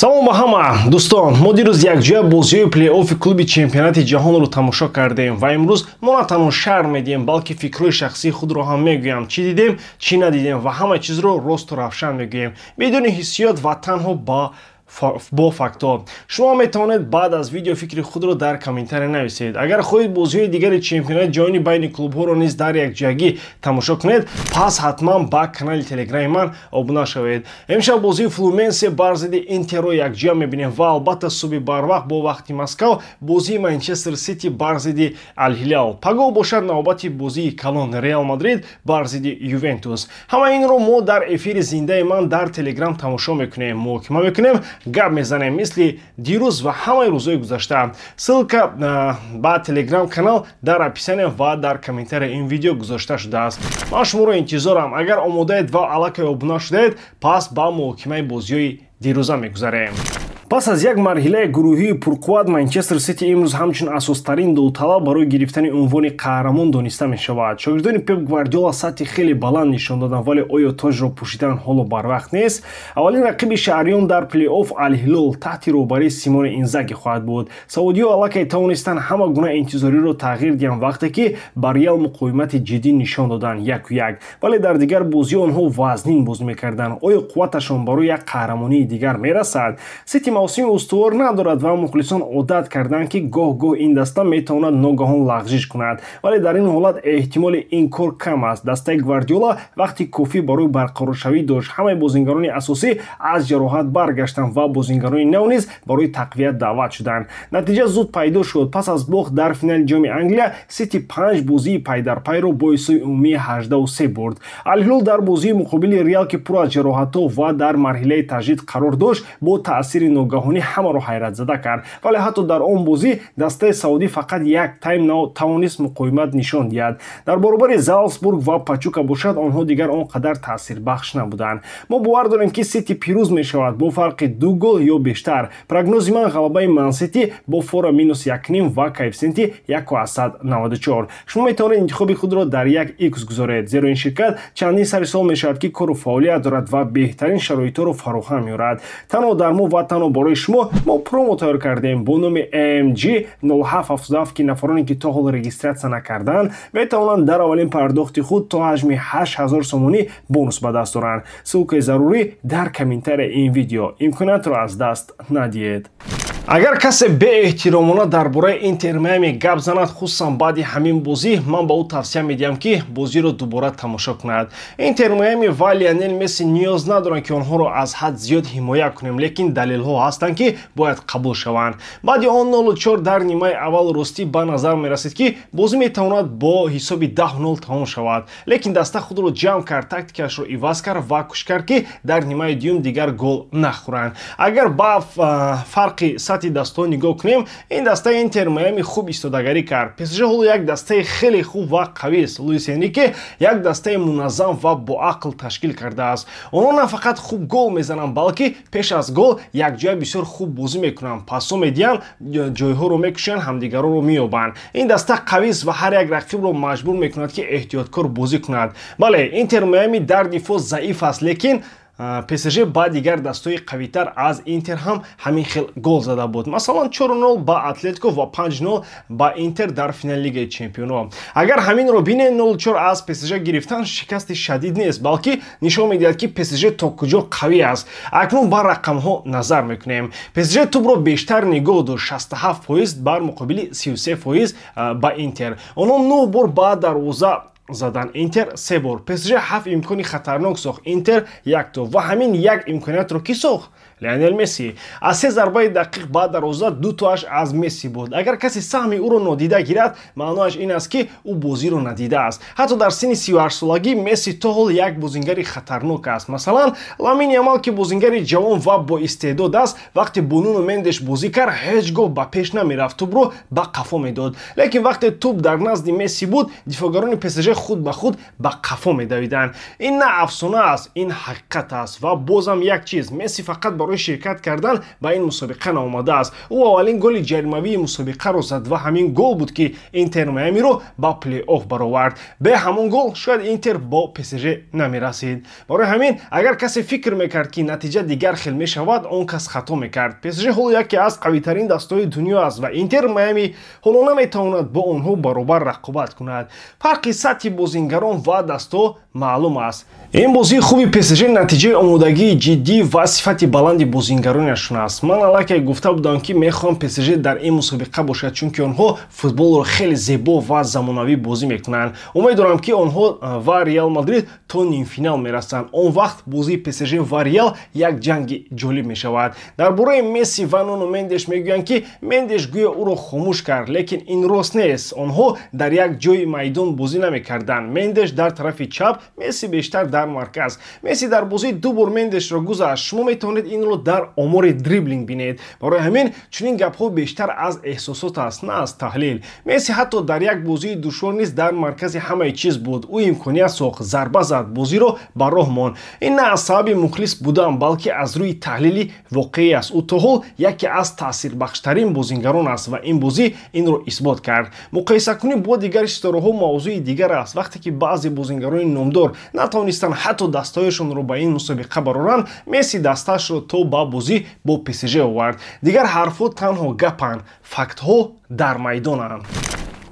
Салом ба ҳама дӯстон. Мо дирӯз якҷоя бозиҳои плей-оффи клуби чемпионати ҷаҳонро тамошо кардем ва имрӯз мо на танҳо шарҳ медиҳем, балки фикрҳои шахсии худро ҳам мегӯям. Чӣ дидем, чӣ надидем ва ҳама чизро росту равшан мегӯем, бидуни ҳиссиёт ва танҳо бо фактҳо. Шумо метавонед баъд аз видео фикри худро дар комментария нависед. Агар хоҳед бозиҳои дигари чемпионати ҷаҳони байни клубҳоро низ дар якҷоягӣ тамошо кунед, пас ҳатман ба канали телеграми ман обуна шавед. Имшаб бозии Флуменсе бар зидди Интерро якҷоя мебинем ва албатта субҳи барвақт бо вақти Москав бозии Манчестер Сити бар зидди Алҳилол. Пагоҳ бошад навбати бозии калон Реал Мадрид бар зидди Ювентус. Ҳама инро мо дар эфири зиндаи ман дар Телеграм тамошо мекунем, муҳокима мекунем, гап мезанем, мисли дирӯз ва ҳамаи рӯзҳои гузашта. Ссылка ба телеграм канал дар описания ва дар комментария ин видео гузошта шудааст. Ман шуморо интизорам. Агар омодаед ва аллакай обуна шудаед, пас ба муҳокимаи бозиҳои дирӯза мегузарем. Пас аз як марҳилаи гурӯҳии пурқувват, Манчестер Сити имрӯз ҳамчун асостарин довталаб барои гирифтани унвони қаҳрамон дониста мешавад. Шогирдони Пеп Гвардиола сатҳи хеле баланд нишон доданд, вале оё тоҷро пӯшидан ҳоло барвақт нест? Аввалин рақиби шаҳриён дар плей-офф Алҳилол таҳти роҳбарии Симоне Инзаги хоҳад буд. Саудиҳо аллакай тавонистанд ҳама гуна интизориро тағйир диҳанд, вақте ки ба Реал муқовимати ҷиддӣ нишон доданд, 1-1. Вале дар дигар бозиҳо онҳо вазнин бозӣ мекарданд. Оё қувваташон барои як қаҳрамонии дигар мерасад? Сити мавсими устувор надорад ва мухлисон одат карданд, ки гоҳ-гоҳ ин даста метавонад ногаҳон лағжиш кунад, вале дар ин ҳолат эҳтимоли ин кор кам аст. Дастаи Гвардиола вақти кофӣ барои барқароршавӣ дошт. Ҳамаи бозингарони асосӣ аз ҷароҳат баргаштанд ва бозингарони нав низ барои тақвият даъват шуданд. Натиҷа зуд пайдо шуд. Пас аз бохт дар финали Ҷоми Англия, Сити панҷ бозии пайдарпайро бо ҳисоби умумии 18-3 бурд. Алҳилол дар бозии муқобили Реал, ки пур аз ҷароҳатҳо ва дар марҳилаи таҷдид қарор дошт, бо таъсири ногаҳонӣ ҳамаро ҳайратзада кард. Вале ҳатто дар он бозӣ дастаи саудӣ фақат як тайм тавонист муқовимат нишон диҳад. Дар баробари Залсбург ва Пачука бошад, онҳо дигар он қадар таъсирбахш набуданд. Мо бовар дорем, ки Сити пирӯз мешавад бо фарқи ду гол ё бештар. Прогнози ман: ғалабаи Мансити бо фора -1,5 ва коэффисиенти 1,94. Шумо метавонед интихоби худро дар як икс гузоред, зеро ин ширкат чандин сари сол мешавад, ки кору фаъолият дорад ва беҳтарин шароитҳоро фароҳам меорад. Танҳо дар мо ва танҳо барои шумо мо промо тайёр кардем бо номи MG 0777, ки нафароне, ки то ҳол регистрация накарданд, метавонанд дар аввалин пардохти худ то ҳаҷми 8000 сомонӣ бонус ба даст оранд. Ссылкаи зарурӣ дар комментарияи ин видео. Имкониятро аз даст надиҳед. Агар касе беэҳтиромона дар бораи Интер Майами гап занад, хусусан баъди ҳамин бозӣ, ман ба ӯ тавсия медиҳам, ки бозиро дубора тамошо кунад. Интер Майами ва Лионел Месси ниёз надоранд, ки онҳоро аз ҳад зиёд ҳимоя кунем, лекин далелҳо ҳастанд, ки бояд қабул шаванд. Баъди он 0-4 дар нимаи аввал ростӣ ба назар мерасид, ки бозӣ метавонад бо ҳисоби 10-0 тамом шавад, лекин даста худро ҷамъ кард, тактикашро иваз кард ва кӯшиш кард, ки дар нимаи дуюм дигар гол нахӯранд. Агар ба фарқи сатҳи дастҳо нигоҳ кунем, ин дастаи Интер Майами хуб истодагарӣ кард. ПСЖ ҳоло як дастаи хеле хуб ва қавист. Луис Энрике як дастаи муназзам ва боақл ташкил кардааст. Онҳо на фақат хуб гол мезананд, балки пеш аз гол якҷоя бисёр хуб бозӣ мекунанд, пасҳо медиҳанд, ҷойҳоро мекушанд, ҳамдигарро меёбанд. Ин даста қавист ва ҳар як рақибро маҷбур мекунад, ки эҳтиёткор бозӣ кунад. Бале, Интер Майами дар дифоъ заиф аст, лекин ПСЖ ба дигар дастҳои қавитар аз Интер ҳам ҳамин хел гол зада буд, масалан 4-0 ба Атлетико ва 5-0 ба Интер дар финали Лигаи чемпионҳо. Агар ҳаминро бинед, 0-4 аз ПСЖ гирифтан шикасти шадид нест, балки нишон медиҳад, ки ПСЖ то куҷо қавӣ аст. Акнун ба рақамҳо назар мекунем. ПСЖ тӯбро бештар нигоҳ дошт, 67% бар муқобили 33% ба Интер. Онҳо нӯҳ бор ба дарвоза задан, Интер се бор. ПСЖ ҳафт имкони хатарнок сохт, Интер якто. Ва ҳамин як имкониятро кӣ сохт? Лионел Месси. Аз се зарбаи дақиқ ба дарвоза дутоаш аз Месси буд. Агар касе саҳми ӯро нодида гирад, маъноаш ин аст, ки ӯ бозиро надидааст. Ҳатто дар синни 38-солагӣ Месси то ҳол як бозингари хатарнок аст. Масалан, Ламин Ямал, ки бозингари ҷавон ва боистеъдод аст, вақте бо Нуно Мендеш бозӣ кард, ҳеҷ гоҳ ба пеш намерафт, тӯбро ба қафо медод. Лекин вақте тӯб дар назди Месси буд, дифоъгарони ПСЖ худ ба худ ба қафо медавиданд. Ин на афсона аст, ин ҳақиқат аст. Ва бозам як чиз: Месси фақат барои ширкат кардан ба ин мусобиқа наомадааст. Ӯ аввалин голи ҷаримавии мусобиқаро зад ва ҳамин гол буд, ки Интер Майамиро ба плей-офф баровард. Бе ҳамон гол шояд Интер бо ПСЖ намерасид. Барои ҳамин агар касе фикр мекард, ки натиҷа дигар хел мешавад, он кас хато мекард. ПСЖ ҳоло яке аз қавитарин дастаҳои дунё аст ва Интер Майами ҳоло наметавонад бо онҳо баробар рақобат кунад. Фарқи сатҳи бозингарон ва дастҳо маълум аст. Ин бозии хуби ПСЖ натиҷаи омодагии ҷиддӣ ва сифати баланди бозингаронашон аст. Ман аллакай гуфта будам, ки мехоҳам ПСЖ дар ин мусобиқа бошад, чунки онҳо футболро хеле зебо ва замонавӣ бозӣ мекунанд. Умед дорам, ки онҳо ва Реал Мадрид то нимфинал мерасанд. Он вақт бозии ПСЖ ва Реал як ҷанги ҷолиб мешавад. Дар бораи Месси ва Нуно Мендеш мегӯянд, ки Мендеш гӯё ӯро хомӯш кард, лекин ин рост нест. Онҳо дар як ҷои майдон бозӣ намекарданд. Мендеш дар тарафи чап, Месси бештар дар марказ. Месси дар бозӣ ду бор Мендешро гузашт. Шумо метавонед инро дар омори дриблинг бинед. Барои ҳамин чунин гапҳо бештар аз эҳсосот аст, на аз таҳлил. Месси ҳатто дар як бозии душвор низ дар маркази ҳамаи чиз буд. Ӯ имконият сохт, зарба зад, бозиро ба роҳ монд. Ин на аз сабаби мухлис будан, балки аз рӯи таҳлили воқеӣ аст. Ӯ то ҳол яке аз таъсирбахштарин бозингарон аст ва ин бозӣ инро исбот кард. Муқоисакунӣ бо дигар ситораҳо мавзӯи дигар аст. Вақте ки баъзе бозингарони номдор натавонистанд ҳатто дастаҳояшонро ба ин мусобиқа бароранд, Месси дастаашро то ба бозӣ бо ПСЖ овард. Дигар ҳарфҳо танҳо гапанд, фактҳо дар майдонанд.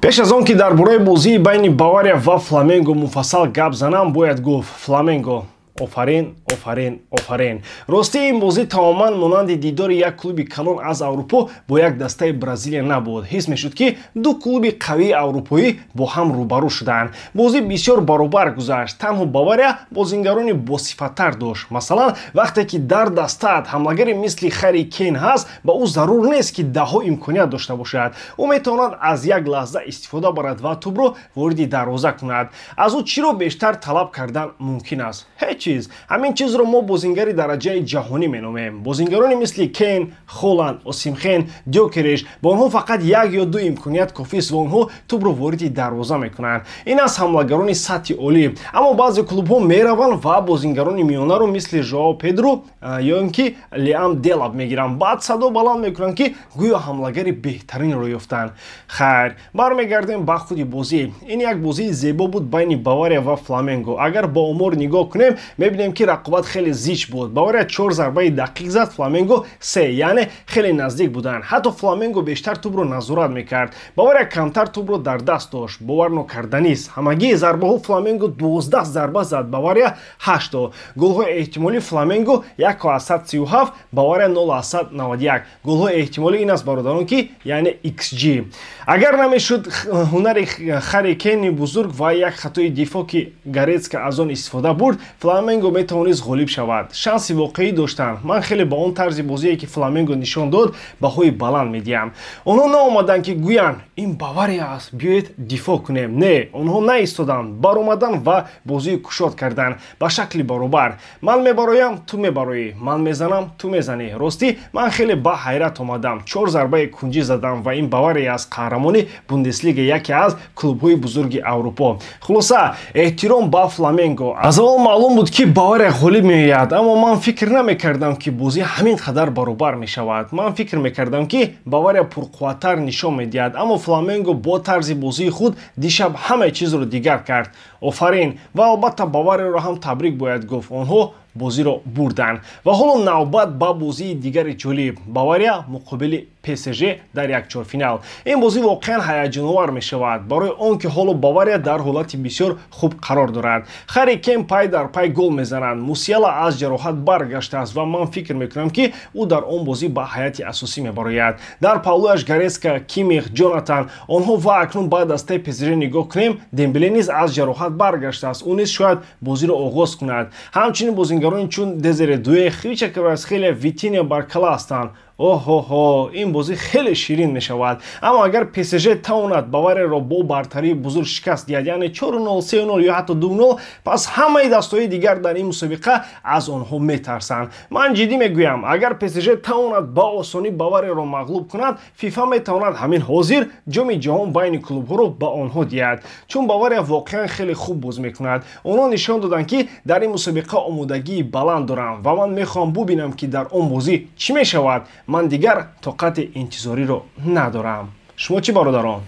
Пеш аз он ки дар бораи бозии байни Бавария ва Фламенго муфассал гап занам, бояд гуфт: Фламенго, офарин, офарин, офарин! Ростӣ, ин бозӣ тамоман монанди дидори як клуби калон аз Аврупо бо як дастаи Бразилия набуд. Ҳис мешуд, ки ду клуби қавии аврупоӣ бо ҳам рӯбарӯ шуданд. Бозӣ бисёр баробар гузашт. Танҳо Бавария бозингарони босифаттар дошт. Масалан, вақте ки дар дастаат ҳамлагаре мисли Харри Кейн ҳаст, ба ӯ зарур нест, ки даҳҳо имконият дошта бошад. Ӯ метавонад аз як лаҳза истифода барад ва тӯбро вориди дарвоза кунад. Аз ӯ чиро бештар талаб кардан мумкин аст? Ҳеҷ чиз. Ҳамин чизро мо бозингари дараҷаи ҷаҳонӣ меномем. Бозингарони мисли Кейн, Холанд, Осимхен, Дёкереш, ба онҳо фақат як ё ду имконият кофист ва онҳо тӯбро вориди дарвоза мекунанд. Ин аз ҳамлагарони сатҳи олӣ. Аммо баъзе клубҳо мераванд ва бозингарони миёнаро мисли Жоао Педро ё ин ки Лиам Делап мегиранд, баъд садо баланд мекунанд, ки гӯё ҳамлагари беҳтаринро ёфтанд. Хайр, бармегардем ба худи бозӣ. Ин як бозии зебо буд байни Бавария ва Фламенго. Агар ба омор нигоҳ кунем, мебинем, ки рақобат хеле зич буд. Бавария чор зарбаи дақиқ зад, Фламенго се, яъне хеле наздик буданд. Ҳатто Фламенго бештар тӯбро назорат мекард, Бавария камтар тӯбро дар даст дошт. Бовар нокарданист, ҳамагии зарбаҳо Фламенго 12 зарба зад, Бавария ҳашто. Голҳои эҳтимолӣ: Фламенго 1,37, Бавария 0,91. Голҳои эҳтимолӣ ин аст, бародарон, ки яъне xG. Агар намешуд ҳунари Харри Кейни бузург ва як хатои дифоъ, ки Горецка аз он истифода бурд, Фламенго метавонист ғолиб шавад. Шанси воқеӣ доштанд. Ман хеле ба он тарзи бозие, ки Фламенго нишон дод, баҳои баланд медиҳам. Онҳо наомаданд, ки гӯянд: «Ин Бавария аст, биёед дифоъ кунем». Не, онҳо наистоданд, баромаданд ва бозии кушод карданд ба шакли баробар: ман мебароям, ту мебароӣ, ман мезанам, ту мезанӣ. Ростӣ, ман хеле ба ҳайрат омадам. Чор зарбаи кунҷӣ задам ва ин Бавария аст, қаҳрамони Бундеслига, яке аз клубҳои бузурги Аврупо. Хулоса, эҳтиром ба Фламенго. Аз аввал маълум буд, ки Бавария ғолиб меояд, аммо ман фикр намекардам, ки бозӣ ҳамин қадар баробар мешавад. Ман фикр мекардам, ки Бавария пурқувваттар нишон медиҳад, аммо Фламенго бо тарзи бозии худ дишаб ҳамаи чизро дигар кард. Офарин! Ва албатта Баварияро ҳам табрик бояд гуфт, онҳо бозиро бурданд. Ва ҳоло навбат ба бозии дигари ҷолиб: Бавария муқобили ПСЖ дар як чорфинал. Ин бозӣ воқеан ҳаяҷоновар мешавад, барои он ки ҳоло Бавария дар ҳолати бисёр хуб қарор дорад. Харри Кейн пай дар пай гол мезананд, Мусиала аз ҷароҳат баргаштааст ва ман фикр мекунам, ки ӯ дар он бозӣ ба ҳайати асосӣ мебарояд. Дар паҳлӯяш Горецка, Кимих, Ҷонатан, онҳо. Ва акнун ба дастаи ПСЖ нигоҳ кунем. Дембеле низ аз ҷароҳат баргаштааст, ӯ низ шояд бозиро оғоз кунад. Ҳамчунин бозингарони чун Дезире Дуэ, Хвича Кварацхелия, Витиня, Баркала ҳастанд. Оҳоҳо, ин бозӣ хеле ширин мешавад. Аммо агар ПСЖ тавонад Баварияро бо бартарии бузург шикаст диҳад, яъне 4-0, 3-0 ё ҳатто 2-0, пас ҳамаи дастҳои дигар дар ин мусобиқа аз онҳо метарсанд. Ман ҷиддӣ мегӯям, агар ПСЖ тавонад ба осонӣ Баварияро мағлуб кунад, ФИФА метавонад ҳамин ҳозир Ҷоми ҷаҳон байни клубҳоро ба онҳо диҳад, чун Бавария воқеан хеле хуб боз мекунад. Онҳо нишон доданд, ки дар ин мусобиқа омодагии баланд доранд, ва ман мехоҳам бубинам, ки дар он бозӣ чӣ мешавад. Ман дигар тоқати интизориро надорам. Шумо чӣ, бародарон?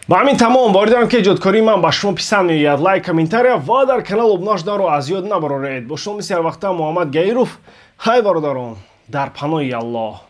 Ба ҳамин тамом. Боварӣ дорам, ки эҷодкории ман ба шумо писанд меояд. Лайк, комментария ва дар канал обуна шуданро аз ёд набароред. Бо шумо мисли ҳарвақта Муҳаммад Гаиров. Хай, бародарон, дар паноҳи Аллоҳ.